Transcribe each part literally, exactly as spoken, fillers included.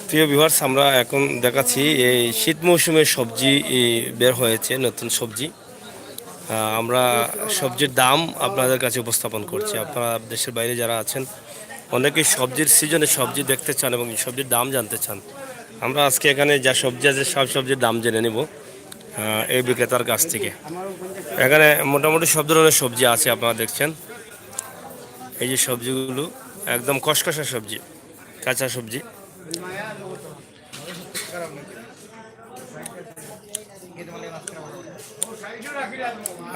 প্রিয় ভিউয়ার্স, আমরা এখন দেখাচ্ছি এই শীত মৌসুমের সবজি, এই বের হয়েছে নতুন সবজি। আহ, আমরা সবজির দাম আপনাদের কাছে উপস্থাপন করছি। আপনারা দেশের বাইরে যারা আছেন, অনেকেই সবজির সিজনে সবজি দেখতে চান এবং সবজির দাম জানতে চান। আমরা আজকে এখানে যা সবজি আছে, সব সবজির দাম জেনে নিব, আহ, এই বিক্রেতার কাছ থেকে। এখানে মোটামুটি সব ধরনের সবজি আছে, আপনারা দেখছেন। এই যে সবজিগুলো, একদম কসকসা সবজি, কাঁচা সবজি।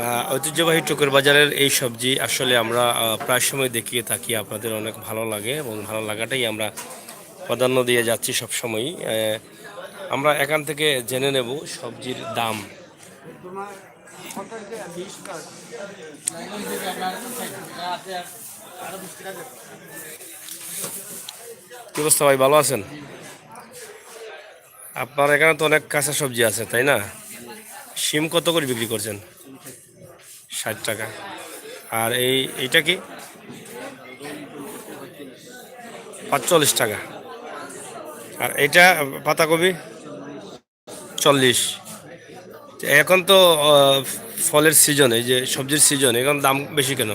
আহ, ঐতিহ্যবাহী টুকুর বাজারের এই সবজি আসলে আমরা, আহ, প্রায় সময় দেখিয়ে থাকি, আপনাদের অনেক ভালো লাগে এবং ভালো লাগাটাই আমরা প্রাধান্য দিয়ে যাচ্ছি সবসময়ই। আহ, আমরা এখান থেকে জেনে নেব সবজির দাম। কি অবস্থা ভাই, ভালো আছেন? আপনার এখানে তো অনেক কাঁচা সবজি আছে, তাই না? শিম কত করে বিক্রি করছেন? ষাট টাকা। আর এই, এইটা কি? পাঁচচল্লিশ টাকা। আর এইটা পাতাকপি? চল্লিশ। এখন তো, আহ, ফলের সিজন, এই যে সবজির সিজন, এখন দাম বেশি কেন?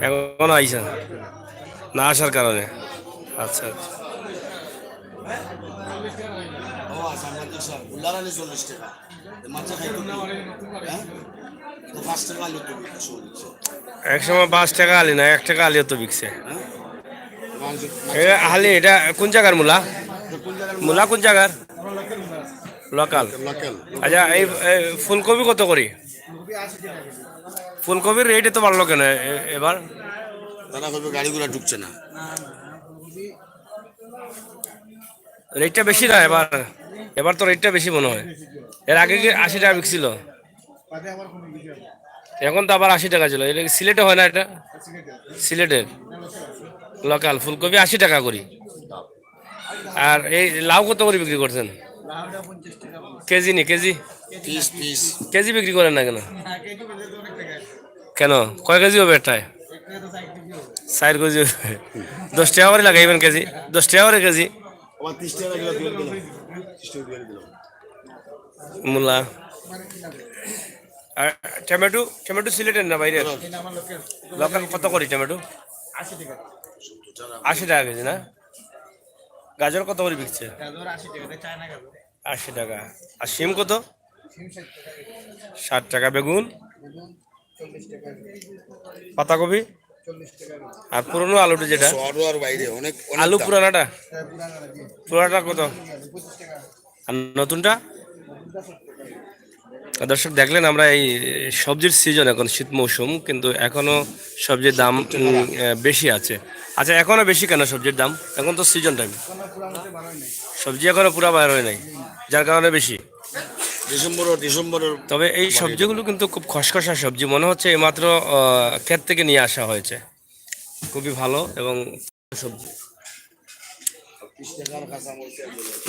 এখন আইসা না, আসার কারণে। আচ্ছা, আচ্ছা। ও আচ্ছা, আমরা তো সব উল্লারানি চল্লিশ টাকা। মাছ খাইতো কি? হ্যাঁ? তো পাঁচ টাকা আলু তো বিক্রি করছে। এক সময় পাঁচ টাকা আলি না, এক টাকা আলিও তো বিকছে। হ্যাঁ? মাংস, এ, আলি, এটা কোন জাগার মূলা? তো কোন জাগার মূলা? মূলা কোন জাগার? লোকাল। লোকাল। আচ্ছা, এই, এই ফুলকপি কত করি? ফুলকপির রেট এত বাড়লো কেন এ-, এবার? তারা কইবে গাড়ি ঘোড়া ঢুকছে না। রেটটা বেশি না এবার? এবার তো রেটটা বেশি মনে হয়। এর আগে কি আশি টাকা বিকছিল? এখন তো আবার আশি টাকা ছিল। এটা কি সিলেটে হয় না এটা? সিলেটের লোকাল ফুলকপি আশি টাকা করি। আর এই লাউ কত করে বিক্রি করছেন? কেজি নি, কেজি? Piece, piece. কেজি বিক্রি করেন না কেন? কেন? কয় কেজি হবে একটায়? চার কেজি হবে। দশ টাকা করে লাগাইবেন কেজি? দশ টাকা করে কেজি? আমার ত্রিশ টাকা কিলো দিয়ে দিলাম। ত্রিশ টাকা দিয়ে দিলাম। মূলা। আর টমেটো, টমেটো সিলেটের না বাইরের? লোকাল। কত করি টমেটো? আশি টাকা কেজি না? গাজর কত করে বিকছে? গাজর আশি টাকা, এটা চায়না গাজর। আশি টাকা। আর শিম কত? শিম ষাট টাকা কেজি। ষাট টাকা। বেগুন? বেগুন চল্লিশ টাকা কেজি। পাতাকপি? চল্লিশ টাকা কেজি। আর পুরনো আলুটা যেটা? শহর আর বাইরে অনেক, অনেক আলু দাম। পুরানাটা? হ্যাঁ, পুরানাটা, জি। পুরানাটা কত? পঁচিশ টাকা। আর নতুনটা? দর্শক দেখলেন, আমরা এই সবজির সিজন এখন, শীত মৌসুম, কিন্তু এখনো সবজির দাম, উম, আহ, বেশি আছে। আচ্ছা, এখনো বেশি কেন সবজির দাম? এখন তো সিজন টাইম, সবজি এখনো পুরা বার হয় নাই, যার কারণে বেশি। ডিসেম্বর, ডিসেম্বরের তবে এই মানে সবজিগুলো কিন্তু খুব খসখসা সবজি, মনে হচ্ছে এইমাত্র, আহ, ক্ষেত থেকে নিয়ে আসা হয়েছে। খুবই ভালো এবং সবজি।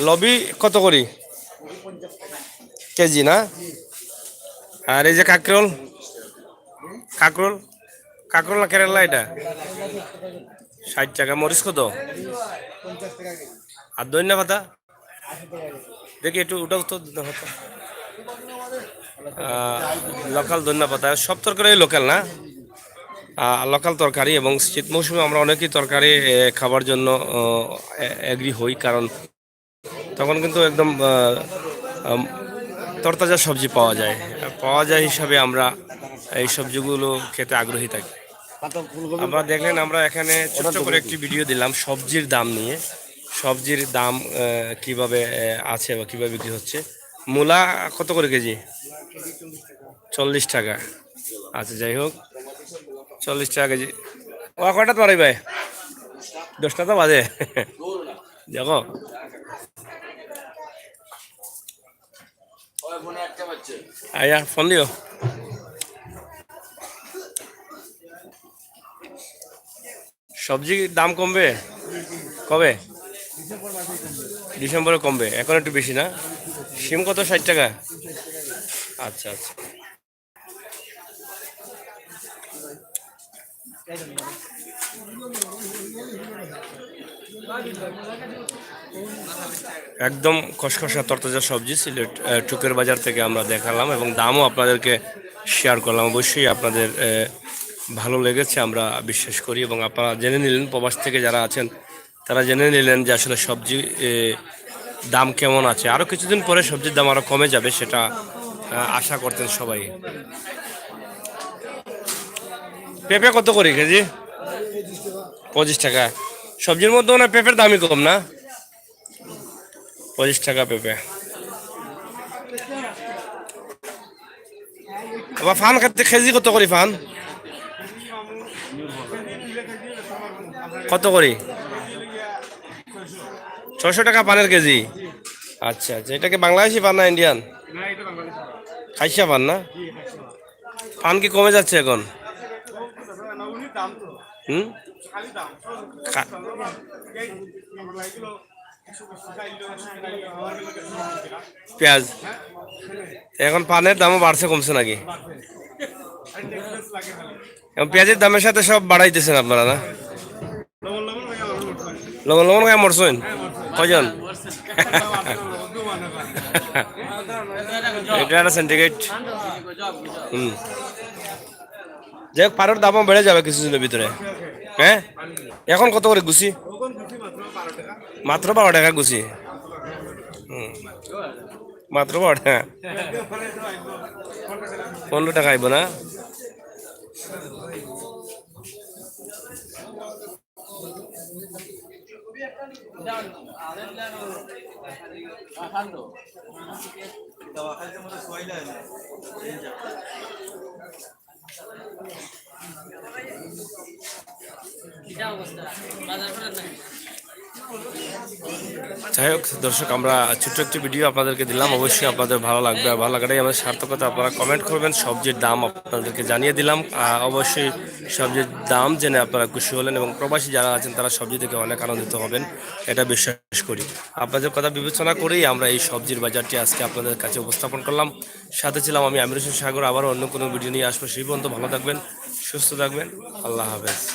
লবি কত করি কেজি না? আর এই যে কাকরোল, কাকরোল, কাকরোল না কেরালা এটা? ষাট টাকা। মরিচ কত? আর ধনিয়া পাতা? দেখি একটু ওটাও তো ধনিয়া পাতা। আহ, লোকাল ধনিয়া পাতা, সব তরকারি লোকাল না? আহ, লোকাল তরকারি, এবং শীত মৌসুমে আমরা অনেকেই তরকারি, এ, খাবার জন্য, আহ, এ-, এগ্রি হই, কারণ তখন কিন্তু একদম, আহ, আম, তরতাজা সবজি পাওয়া যায়, পাওয়া যায় হিসাবে আমরা এই সবজিগুলো খেতে আগ্রহী থাকি। আপনারা দেখলেন, আমরা এখানে ছোট্ট করে একটি ভিডিও দিলাম সবজির দাম নিয়ে, সবজির দাম, আহ, কিভাবে, আহ, আছে বা কিভাবে বিক্রি হচ্ছে। মূলা কত করে কেজি? চল্লিশ টাকা। আচ্ছা, যাই হোক, চল্লিশ টাকা কেজি। ও কয়টা তো ভাই? দশটা তো বাজে। দেখো, আয়া ফোন দিও। সবজি দাম কমবে কবে? ডিসেম্বরে কমবে, এখন একটু বেশি না? শিম কত, ষাট টাকা? আচ্ছা, আচ্ছা। একদম খসখসা তরতাজা সবজি সিলেট, আহ, টুকের বাজার থেকে আমরা দেখালাম এবং দামও আপনাদেরকে শেয়ার করলাম। অবশ্যই আপনাদের, আহ, ভালো লেগেছে আমরা বিশ্বাস করি, এবং আপনারা জেনে নিলেন, প্রবাস থেকে যারা আছেন তারা জেনে নিলেন যে আসলে সবজি, এ, দাম কেমন আছে। আরও কিছুদিন পরে সবজির দাম আরও কমে যাবে, সেটা, আহ, আশা করতেন সবাই। পেঁপে কত করি কেজি? পঁচিশ টাকা। সবজির মধ্যে মানে পেঁপের দামই কম না? পঁচিশ টাকা পেঁপে। আবার পান খেতে কেজি কত করি পান? কত করি? ছয়শো টাকা পানের কেজি। আচ্ছা, আচ্ছা, এটা কি বাংলাদেশি পান না ইন্ডিয়ান? খাসিয়া পান না? পান কি কমে যাচ্ছে এখন? হুম। খা- পেঁয়াজ। এখন পানের দামও বাড়ছে কমছে নাকি? এখন পেঁয়াজের দামের সাথে সব বাড়াইতেছেন আপনারা না? লবণ লবণ খাইয়া মরছেন? কয়জন? এটা একটা সিন্ডিকেট। হুম। যাই হোক, পানের দামও বেড়ে যাবে কিছুদিনের ভিতরে। হ্যাঁ, এখন কত করে গুছি? মাত্র বারো টাকা গুছি। হুম। মাত্র বারো টাকা। পনেরো টাকা আইব না? যাই হোক দর্শক, আমরা ছোট্ট একটি ভিডিও আপনাদেরকে দিলাম। অবশ্যই আপনাদের ভালো লাগবে, আর ভালো লাগাটাই আমাদের সার্থকতা। আপনারা কমেন্ট করবেন, সবজির দাম আপনাদেরকে জানিয়ে দিলাম। আহ, অবশ্যই সবজির দাম জেনে আপনারা খুশি হলেন, এবং প্রবাসী যারা আছেন তারা সবজি থেকে অনেক আনন্দিত হবেন, এটা বিশ্বাস করি। আপনাদের কথা বিবেচনা করেই আমরা এই সবজির বাজারটি আজকে আপনাদের কাছে উপস্থাপন করলাম। সাথে ছিলাম আমি আমির হোসেন সাগর। আবারও অন্য কোনো ভিডিও নিয়ে আসবো। সেই পর্যন্ত ভালো থাকবেন, সুস্থ থাকবেন। আল্লাহ হাফেজ।